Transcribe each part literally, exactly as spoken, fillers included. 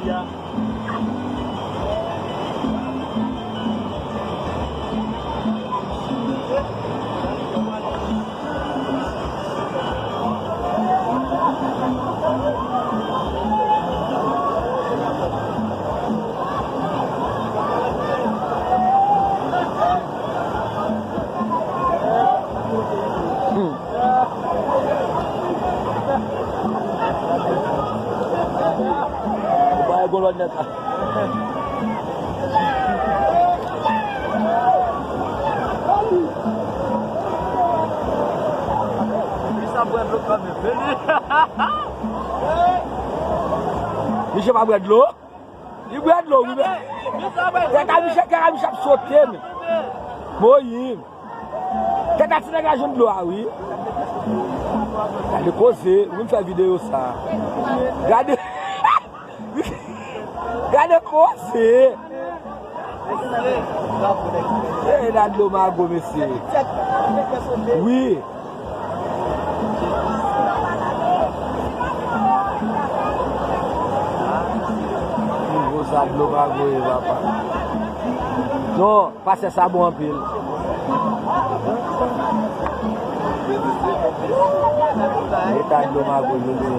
Ou pa wè gwo lòt nèg la. Misye pa bwè dlo. Misye pa bwè dlo, wi, men. Tèt a misye, tèt a misye ap sote, men. Moyiz. Tèt a ti nèg la jwenn dlo a, wi. Gade koze, ou vin fè videyo sa. Gade. Gade koze. E la dlo mago, mesye. Wi. Nivo sa dlo mago ye, papa. Non. Pastè sa bon anpil. Eta dlo mago jodi an.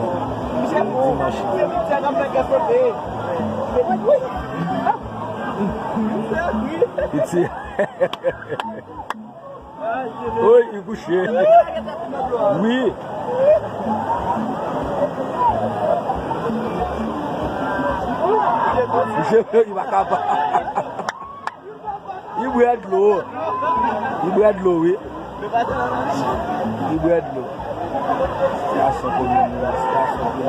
Dimanch. Piti. Oy, li kouche. Wi. Misye, li pa kapab. Li bwè dlo. Li bwè dlo, wi. Li bwè dlo. Sitiyasyon komin nan, sitiyasyon komin.